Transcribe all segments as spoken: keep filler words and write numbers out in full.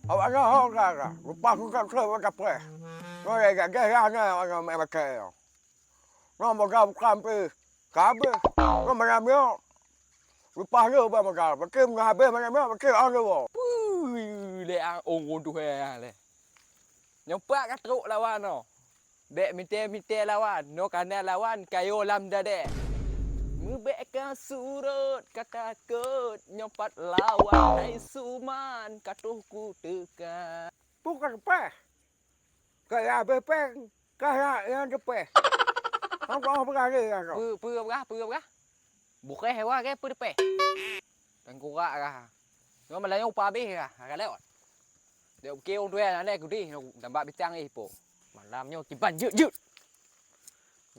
Awak nyoe ho gara-gara lupa kukat keu bak kapreh. Nyoe lé gagéh ya nyoe awak nyoe mé makai nyoe. Nyoe moga bukam pih ka habéh. Nyoe malam nyoe lupa lé bak moga. Baki meunyoe habéh malam nyoe baki oh lé woe. Pui lé ang ong won tuhe lé. Nyoe pat ka trok lawan nyoe. Bék mité-mité lawan, nyoe kana lawan kayo lam dadée. Meubék ka surot ka takot, nyoe pat lawan hai suman ka toh kuteuka. Peue ka teupéh? Ka ya habéh péng, ka ya nyang teupéh. Hang keuh peugah lé ya keuh. Peue, peue peugah, peue peugah? Bukheh wa ke peudeupe. Tangkurak kah. Nyoe malam nyoe upah abéh kah, ka lewat. Dek buke wong tuai aneuk kudeh, nyoe tambah bicang eh po. Malam nyoe kiban jeuet-jeuet.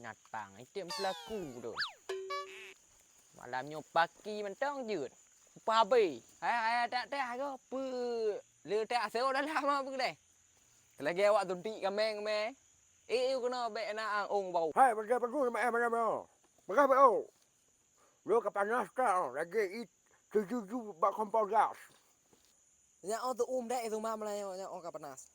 Nyatang item pelaku tu. Malam nyoe paki mantong jeuet. Upah abéh. Hai, hai, tak teh aku pe le tak aso dalam apa kedai. Lagi awak tuntik kameng meh. Eh, you kena bek na ang ong bau. Hai, bagi bagus meh malam nyoe. Bagi bau. Lôn ka panas ka, oh, lagèe it teujuju bak kompor gas. Nyan oh teu-uem dai teuma meulayeue nyan oh ka panas.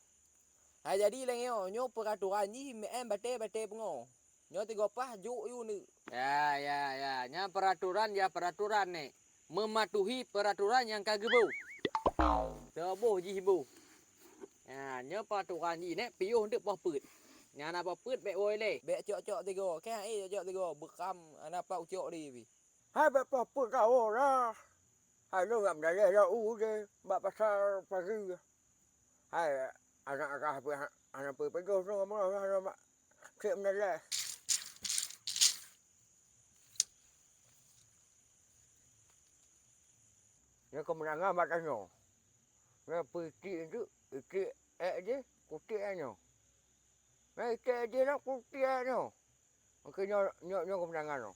Hai jadi lagèe nyoe, nyoe peuratoran jih meu'en batèe-batèe beungoh. Nyoe tigo paih jok yue neuk. Ya, ya, ya. Nyan peuratoran, ya peuratoran nèk. Meumatuhi peuratoran nyang ka geubôh. Teuboh jih boh. Nyan, nyoe peuratoran jih nèk piôh eunteuk poh peuet. Nyan na poh peuet bèk woe lé. Bèk cok-cok tigo, kèe hai cok-cok tigo, beukam hana pat ucok di pih. Hai bèk poh peuet ka woe lah. Hai lôn lam daleh lom u deh bak pasar pagi. Hai aneuk kah pih hana peupeugah droe meunoe hana mak cek meudaleh. Nyoe keumeunangan bak tanyoe. Nyoe peuitik nyoe, itik èk jih, kutik èk nyoe. Nyoe itik èk jih nyoe, kutik èk nyoe. Oke, nyoe, nyoe, nyoe keumeunangan nyoe.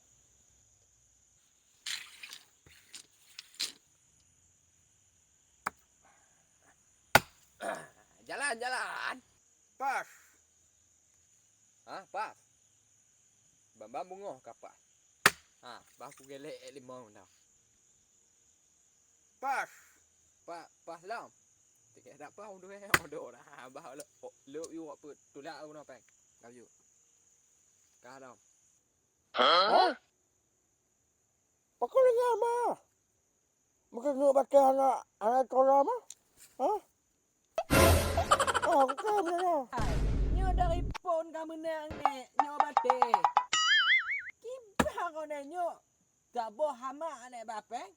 Jalan, jalan. Pas. Ha, pas. Ban-ban beungoh ka pas. Ha, bah kugelek limong dah. Pas. Pa, pas lom. Tiga dapat udah eh, udah dah. Bah lo, lo yu apa tulak guna peng. Kau yu. Ka lom. Hah? Pakon lagèe ma? Meukeunyoe batèe hana, hana tola ma? Hah? Ah, kukém nyoe. Hai, nyoe dari phon ka meunang nèk, nyoe batèe. Kiban kone nyoe, taboh hama aneuk bapeng.